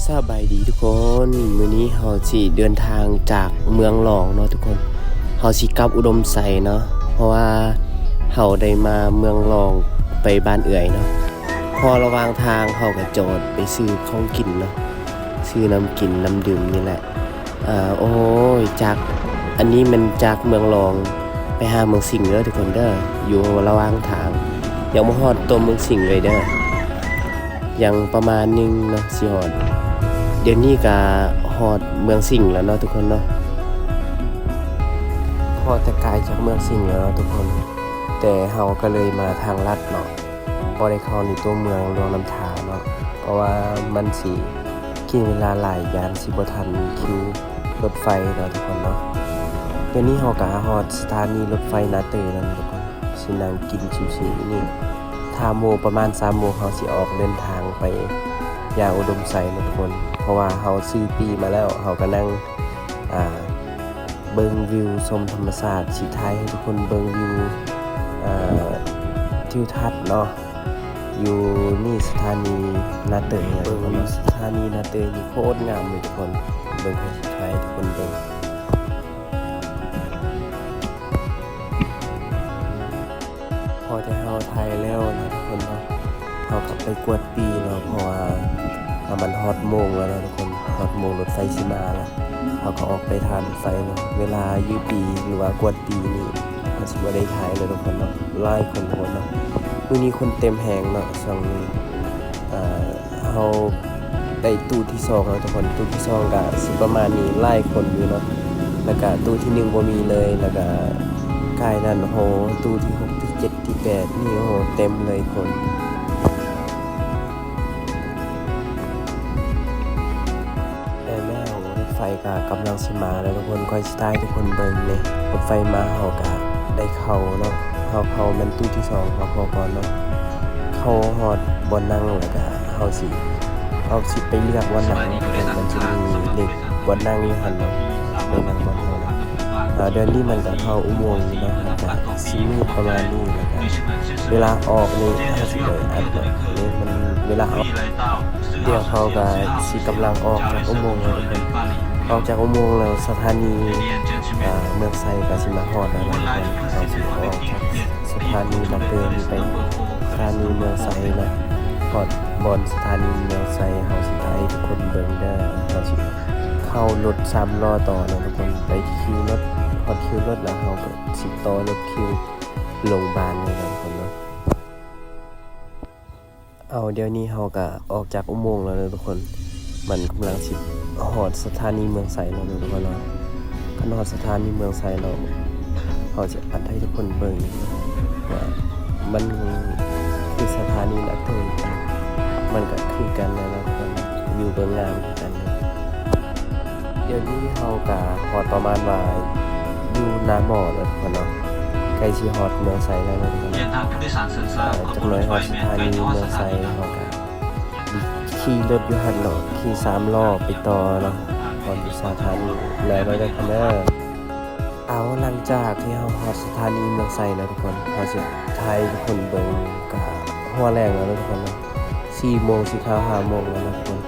ສະບາຍດີທຸກຄົນ, ມື້ນີ້ເຮົາຊິເດີນທາງຈາກເມືອງລອງເນາະທຸກຄົນ, ເຮົາຊິກັບອຸດົມໄຊເນາະ ເພາະວ່າເຮົາໄດ້ມາເມືອງລອງໄປບ້ານເອື້ອຍເນາະ, ເພາະລະຫວ່າງທາງເຮົາກໍຈອດໄປຊື້ຂອງກິນເນາະ, ຊື້ນ້ຳກິນນ້ຳດື່ມນີ້ແຫຼະ. ອາ ໂອ້ຍ ຈາກ ອັນນີ້ແມ່ນຈາກເມືອງລອງໄປຫາເມືອງສິງເດີທຸກຄົນເດີ, ຢູ່ລະຫວ່າງທາງ ຍັງບໍ່ຮອດຕົວເມືອງສິງເລີຍເດີ, ຍັງປະມານໜຶ່ງເນາະ ຊິຮອດ. ດຽວນີ້ກະຮອດເມືອງສິງແລ້ວເນາະທຸກຄົນເນາະ, ພໍແຕ່ກາຍຈາກເມືອງສິງແລ້ວເນາະທຸກຄົນ, ແຕ່ເຮົາກໍເລີຍມາທາງລັດເນາະ. ບໍ່ໄດ້ເຂົ້າໃນຕົວເມືອງຫຼວງນ້ຳທາເນາະ, ເພາະວ່າມັນຊິກິນເວລາຫຼາຍ, ຢ້ານຊິບໍ່ທັນຄິວລົດໄຟເນາະທຸກຄົນເນາະ. ດຽວນີ້ເຮົາກະຮອດສະຖານີລົດໄຟນາເຕີແລ້ວທຸກຄົນ, ຊິນັ່ງກິນຊິວໆຢູ່ນີ້. ຫ້າໂມງ ປະມານສາມໂມງ ເຮົາຊິອອກເດີນທາງໄປຢ່າງອຸດົມໄຊເນາະທຸກຄົນ, ເພາະວ່າເຮົາຊື້ປີ້ມາແລ້ວ, ເຮົາກະນັ່ງ ອ່າ ເບິ່ງວິວ ຊົມທຳມະຊາດ, ຊິຖ່າຍໃຫ້ທຸກຄົນເບິ່ງວິວ ເອີ ທິວທັດເນາະ. ຢູ່ນີ້ສະຖານີນາເຕີຍ, ເບິ່ງວິວສະຖານີນາເຕີຍນີ້ໂຄດງາມເລີຍທຸກຄົນ, ເບິ່ງ ຂ້ອຍຊິຖ່າຍໃຫ້ທຸກຄົນເບິ່ງ. ພໍແຕ່ເຮົາຖ່າຍແລ້ວເນາະທຸກຄົນເນາະ, ເຮົາກໍໄປກວດປີ້ເນາະ, ເພາະວ່າ ຖ້າມັນຮອດໂມງແລ້ວເນາະທຸກຄົນ, ຮອດໂມງລົດໄຟຊິມາແລ້ວ, ເຮົາກໍອອກໄປທ່າລົດໄຟເນາະ. ເວລາຢູ່ປີ້ ຫຼືວ່າກວດປີ້ນີ້ ເຮົາຊິບໍ່ໄດ້ຖ່າຍເລີຍທຸກຄົນເນາະ, ຫຼາຍຄົນໂພດເນາະ. ມື້ນີ້ຄົນເຕັມແຮງເນາະ ຊ່ວງນີ້. ເອີ ເຮົາໄດ້ຕູ້ທີສອງແລ້ວທຸກຄົນ, ຕູ້ທີສອງກໍຊິປະມານນີ້ ຫຼາຍຄົນຢູ່ເນາະ, ແລ້ວກໍຕູ້ທີໜຶ່ງບໍ່ມີເລີຍ, ແລ້ວກໍກາຍນັ້ນ ໂຫ ຕູ້ທີຫົກ ທີເຈັດ ທີແປດນີ້ ໂອ້ໂຫ ເຕັມເລີຍຄົນ. ແລ້ວລົດໄຟກະກຳລັງຊິມາແລ້ວທຸກຄົນ, ຂ້ອຍຊິຖ່າຍໃຫ້ທຸກຄົນເບິ່ງເດ້. ລົດໄຟມາ ເຮົາກະໄດ້ເຂົ້າເນາະ, ເຮົາເຂົ້າແມ່ນຕູ້ທີສອງ ເຮົາເຂົ້າກ່ອນເນາະ. ເຂົ້າຮອດບ່ອນນັ່ງແລ້ວກະເຮົາຊິ ເຮົາຊິໄປເລືອກບ່ອນນັ່ງ, ມັນຊິມີເລກບ່ອນນັ່ງຢູ່ຫັ້ນເນາະ, ໄປນັ່ງບ່ອນເຮົາເນາະ. ອາ ດຽວນີ້ມັນກະເຂົ້າອຸໂມງຢູ່ເນາະ, ມັນກະຊິມືດປະມານນີ້, ແລ້ວກະເວລາອອກນີ້ ເຮົາຊິໄດ້ອັດເນາະ, ນີ້ມັນເວລາອອກ. ດຽວເຮົາກະຊິກຳລັງອອກຈາກອຸໂມງແລ້ວທຸກຄົນ, ອອກຈາກອຸໂມງແລ້ວ ສະຖານີ ອາ ເມືອງໄຊກະຊິມາຮອດແລ້ວເນາະທຸກຄົນ. ເຮົາຊິອອກຈາກສະຖານີນາເຕີໄປສະຖານີເມືອງໄຊເນາະ, ຮອດບ່ອນສະຖານີເມືອງໄຊ ເຮົາຊິຖ່າຍໃຫ້ທຸກຄົນເບິ່ງເດີ. ເຮົາຊິເຂົ້າລົດສາມລໍ້ຕໍ່ເນາະທຸກຄົນ, ໄປຄິວລົດ, ຮອດຄິວລົດແລ້ວ ເຮົາກະຊິຕໍ່ລົດຄິວລົງບ້ານເລີຍເນາະທຸກຄົນເນາະ. ເອົາ ດຽວນີ້ເຮົາກະອອກຈາກອຸໂມງແລ້ວເນາະທຸກຄົນ, ມັນກຳລັງຊິຮອດສະຖານີເມືອງໄຊແລ້ວເນາະທຸກຄົນເນາະ. ຄັນຮອດສະຖານີເມືອງໄຊແລ້ວ ເຮົາຊິອັດໃຫ້ທຸກຄົນເບິ່ງວ່າມັນຄືສະຖານີນາເຕີ, ມັນກະຄືກັນແຫຼະເນາະທຸກຄົນ, ວິວກະງາມຄືກັນເນາະ. ດຽວນີ້ເຮົາກະຮອດປະມານວ່າຢູ່ນາໝໍ້ແລ້ວທຸກຄົນເນາະ, ໃກ້ຊິຮອດເມືອງໄຊແລ້ວເນາະທຸກຄົນເນາະ. ຈັກໜ້ອຍຮອດສະຖານີເມືອງໄຊ, ເຮົາກະຂີ່ລົດຢູ່ຫັ້ນເນາະ, ຂີ່ສາມລໍ້ໄປຕໍ່ເນາະ, ຮອດຢູ່ສະຖານີແລ້ວເດີທຸກຄົນເດີ. ເອົາ ຫຼັງຈາກທີ່ເຮົາຮອດສະຖານີເມືອງໄຊແລ້ວທຸກຄົນ, ເຮົາຊິຖ່າຍໃຫ້ທຸກຄົນເບິ່ງກະຫົວແລງແລ້ວເນາະທຸກຄົນເນາະ, ສີ່ໂມງຊິເຂົ້າຫ້າໂມງແລ້ວເນາະທຸກຄົນ.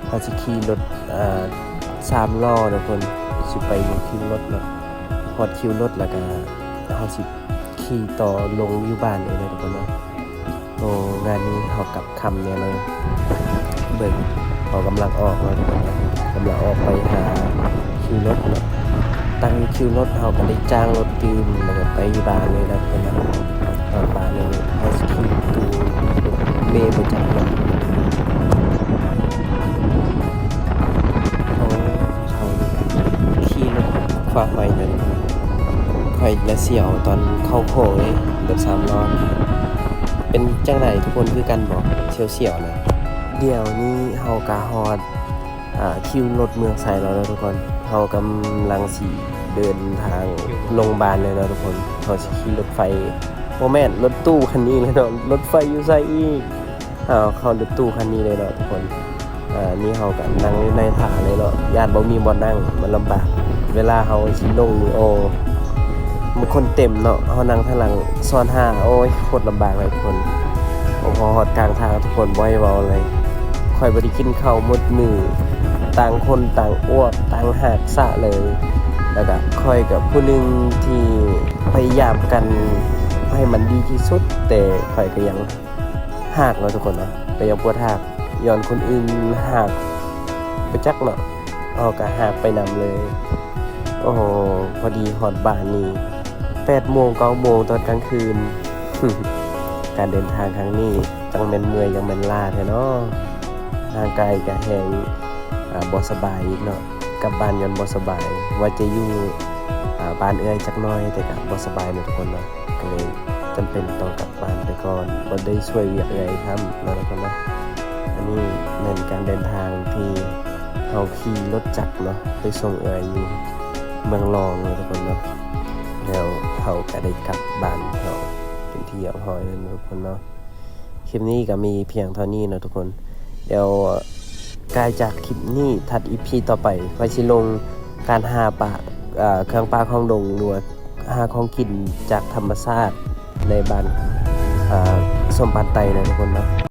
ເຮົາຊິຂີ່ລົດ ເອີ ສາມລໍ້ທຸກຄົນ, ຊິໄປຢູ່ຄິວລົດເນາະ, ຮອດຄິວລົດແລ້ວກະເຮົາຊິຂີ່ຕໍ່ລົງຢູ່ບ້ານເອງເນາະທຸກຄົນເນາະ. ໂອ້ ງານນີ້ເຮົາກັບຄ່ຳແນ່ເລີຍ. ເບິ່ງ ເຮົາກຳລັງອອກແລ້ວທຸກຄົນເນາະ, ກຳລັງອອກໄປຫາຄິວລົດເນາະ. ຕັ້ງຢູ່ຄິວລົດ ເຮົາກະໄດ້ຈ້າງລົດຕື່ມ ແລ້ວກະໄປບ້ານເລີຍນະທຸກຄົນເນາະ. ຮອດບ້ານແລ້ວ ເຮົາຊິຂີ່ຕູ້ລົດເມໄປຈັກເນາະ. ໂອ້ ເຂົາຂີ່ລົດຄວາມໄວເດີ, ຂ້ອຍລະສຽວຕອນເຂົ້າໂຄ້ງເດ້ ລົດສາມລໍ້. ເປັນຈັ່ງໃດ ທຸກຄົນຄືກັນບໍ່? ສຽວໆນະ. ດຽວນີ້ເຮົາກະຮອດ ອາ ຄິວລົດເມືອງໄຊແລ້ວເນາະທຸກຄົນ. ເຮົາກຳລັງຊິເດີນທາງລົງບ້ານແລ້ວເນາະທຸກຄົນ. ເຮົາຊິຂີ່ລົດໄຟ ບໍ່ແມ່ນ ລົດຕູ້ຄັນນີ້ແຫຼະເນາະ, ລົດໄຟຢູ່ໃສອີກ? ເຮົາເຂົ້າລົດຕູ້ຄັນນີ້ເລີຍເນາະທຸກຄົນ. ອາ ນີ້ເຮົາກະນັ່ງຢູ່ໃນຖ້າເລີຍເນາະ, ຢ້ານບໍ່ມີບ່ອນນັ່ງ ມັນລຳບາກ. ເວລາເຮົາຊິລົງນີ້ ໂອ້ ບາງຄົນເຕັມເນາະ, ເຮົານັ່ງທາງຫຼັງຊ້ອນຫ້າ ໂອ້ຍ ໂຄດລຳບາກເລີຍທຸກຄົນ. ໂອ້ ພໍຮອດກາງທາງທຸກຄົນ ບໍ່ໃຫ້ເວົ້າເລີຍ, ຂ້ອຍບໍ່ໄດ້ກິນເຂົ້າໝົດມື້ ຕ່າງຄົນຕ່າງອວກ ຕ່າງຫາກສະເລີຍ. ແລ້ວກະຂ້ອຍກະຜູ້ໜຶ່ງທີ່ພະຍາຍາມກັນໃຫ້ມັນດີທີ່ສຸດ, ແຕ່ຂ້ອຍກະຍັງຫາກເນາະທຸກຄົນເນາະ, ກະຍັງປວດຫາກ ຍ້ອນຄົນອື່ນຫາກ ບໍ່ຈັກເນາະ, ເຮົາກະຫາກໄປນຳເລີຍ. ໂອ້ໂຫ ພໍດີຮອດບ້ານນີ້ ແປດໂມງ ເກົ້າໂມງຕອນກາງຄືນ. ການເດີນທາງຄັ້ງນີ້ ຈັ່ງແມ່ນເມື່ອຍ ຈັ່ງແມ່ນລ້າແທ້ເນາະ. ຮ່າງກາຍກະແຮງ ອາ ບໍ່ສະບາຍອີກເນາະ, ກັບບ້ານຍ້ອນບໍ່ສະບາຍ. ວ່າຈະຢູ່ ອາ ບ້ານເອື້ອຍຈັກໜ້ອຍ ແຕ່ກະບໍ່ສະບາຍເນາະທຸກຄົນເນາະ, ກະເລີຍຈຳເປັນຕ້ອງກັບບ້ານໄປກ່ອນ, ບໍ່ໄດ້ຊ່ວຍວຽກເອື້ອຍຊ້ຳເນາະທຸກຄົນເນາະ. ອັນນີ້ແມ່ນການເດີນທາງທີ່ເຮົາຂີ່ລົດຈັກເນາະ ໄປສົ່ງເອື້ອຍຢູ່ເມືອງລອງເນາະທຸກຄົນເນາະ. ແລ້ວເຮົາກະໄດ້ກັບບ້ານເຮົາເປັນທີ່ຮຽບຮ້ອຍແລ້ວເນາະທຸກຄົນເນາະ. ຄລິບນີ້ກະມີພຽງເທົ່ານີ້ເນາະທຸກຄົນ. ດຽວກາຍຈາກຄລິບນີ້ ຖັດອີພີຕໍ່ໄປ ຂ້ອຍຊິລົງການຫາປາ ເອີ ເຄື່ອງປ່າຂອງດົງ ຫຼືວ່າຫາຂອງກິນຈາກທຳມະຊາດໃນບ້ານ ເອີ ສົມປານໄຕເນາະທຸກຄົນເນາະ.